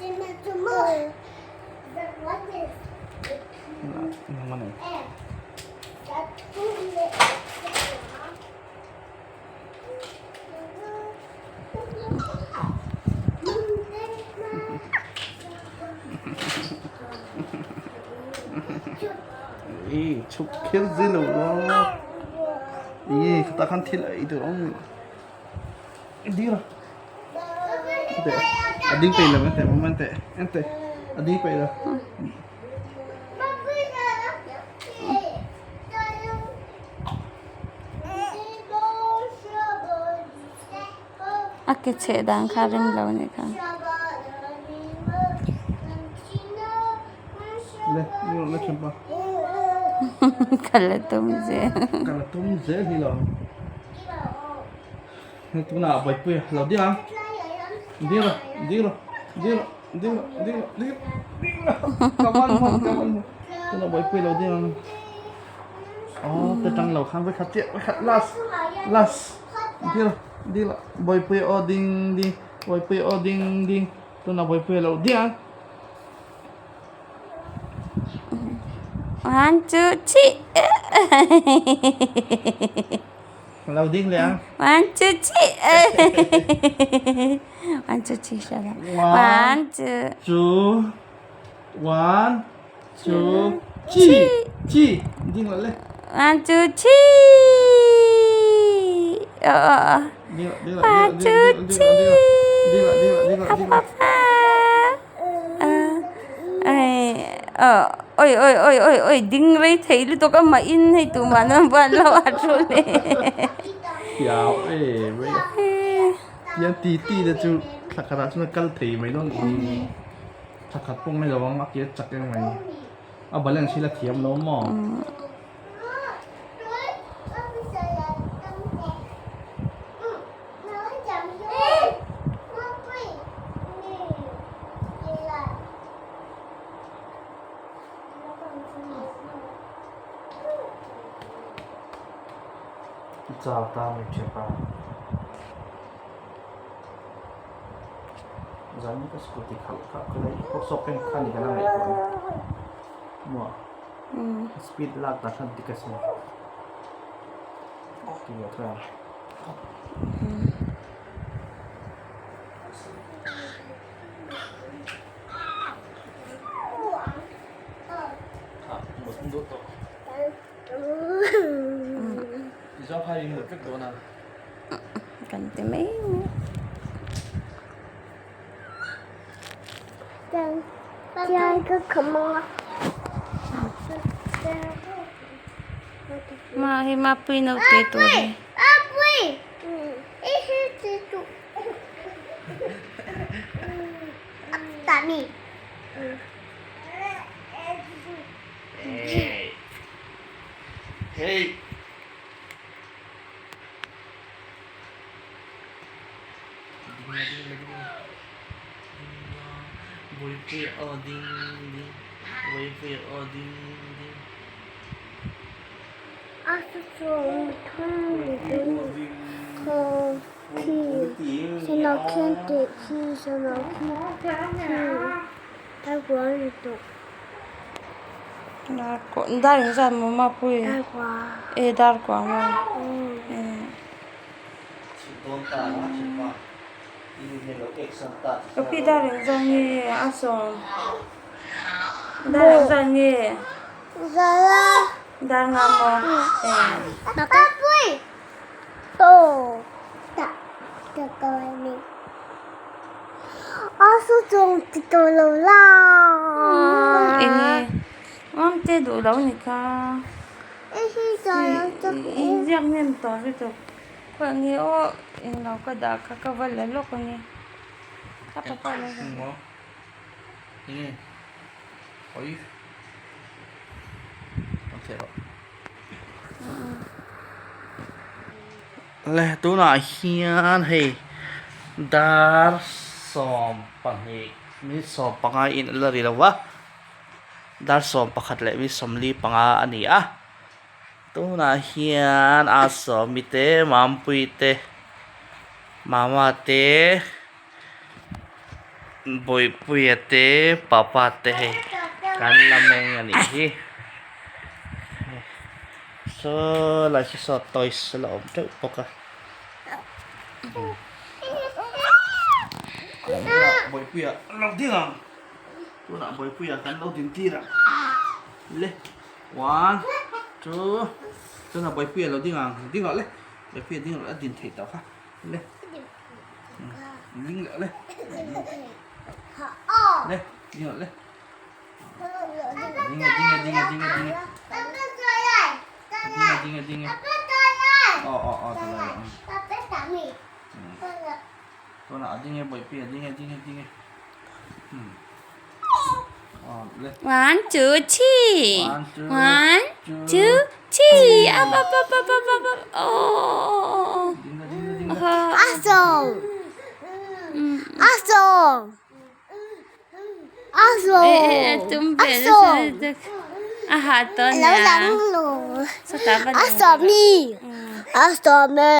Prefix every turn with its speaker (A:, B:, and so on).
A: I chhuk kher zil lo a enge khatah khan thil a ei tur a awm ding rawh enteh a ding peih lo enteh mama enteh enteh a ding peih lo.
B: A ke chheh dan kha a rem lo a nih kha. Ka la tum zel.
A: Ka la tum zel hi lo. Hei tunah Bawihpuia lo ding ang. Ding rawh, ding rawh, ding rawh, ding rawh, ding rawh, ding rawh, ding rawh. Ka man hman, ka man hman. Tunah Bawihpuia lo ding ang. Aw, te tang lo khan vawikhat chiah, vawikhat last, last. Ding rawh, ding rawh. Bawihpuia aw ding ding, Bawihpuia aw ding ding. Tunah Bawihpuia lo ding ang.
B: One, two, three.
A: Lo ding leh ang.
B: One, two, three. One, two, three, shut up. One, two.
A: Two. One, two, three. Three. Ding leh le.
B: One, two, three. Oh, oh, oh.
A: Ding ding
B: One, two, three.
A: Ding ding ding
B: Up, up, up. Oi oi oi oi oi ding rei thei lutuk a mah in hei tumah nan buan lo a thu le.
A: Thiam em mai a. Tiang ti ti te chu thla khat ah chuan a kal thei mai dawn ni. Thla khat pawh mai lo ang a ke chak em mai. A balance hi la thiam lo maw? Chau ta mai ṭhiap a zan ka scooty khalh kha ka la workshop eng kha ni ka la ngaihtuah a maw speed lak dan kha dik asin ti ve thung a.
B: Kan ti mai mai. Ma hei mapui naute tur hi.
A: Hey. Hey. Bawihpuia aw ding ding Bawihpuia aw ding ding.
B: Dar engzat maw mapui e dar kuah maw ka pi dar engzat nge a sawm dar engzat nge dar nga maw e. Enge Mamte duh lo ni kha inziak hnem tawh lutuk khawiah nge aw englo ka dah kha ka va la lawk ange ka papa lo va
A: Le tunah hian hei dar 12 minute 15 in a la ri lo va dar 11 leh minute 45 a ni a tunah hian a sawmi te mampui te mama te. Bawihpuia te papa te hei kan la meng a nih hi saw lai khi saw toys a la awm teuh bawk a Bawihpuia a lo ding ang tunah Bawihpuia kan lo din tir ang le one two tunah Bawihpuia a lo ding ang ding rawh le Bawihpuia ding rawh a din theih tawh kha le. Ding leh le. Le, ding leh le. Ding ding ding ding ding. Ding ding ding. Ờ ờ ờ từ lại. Tôi là ding bồi pia ding ding ding.
B: One two three. One two three. Up up up up up up up. Oh.
C: Awesome. Awesome. Awesome.
B: Awesome. A ha to na.
C: Awesome. Awesome.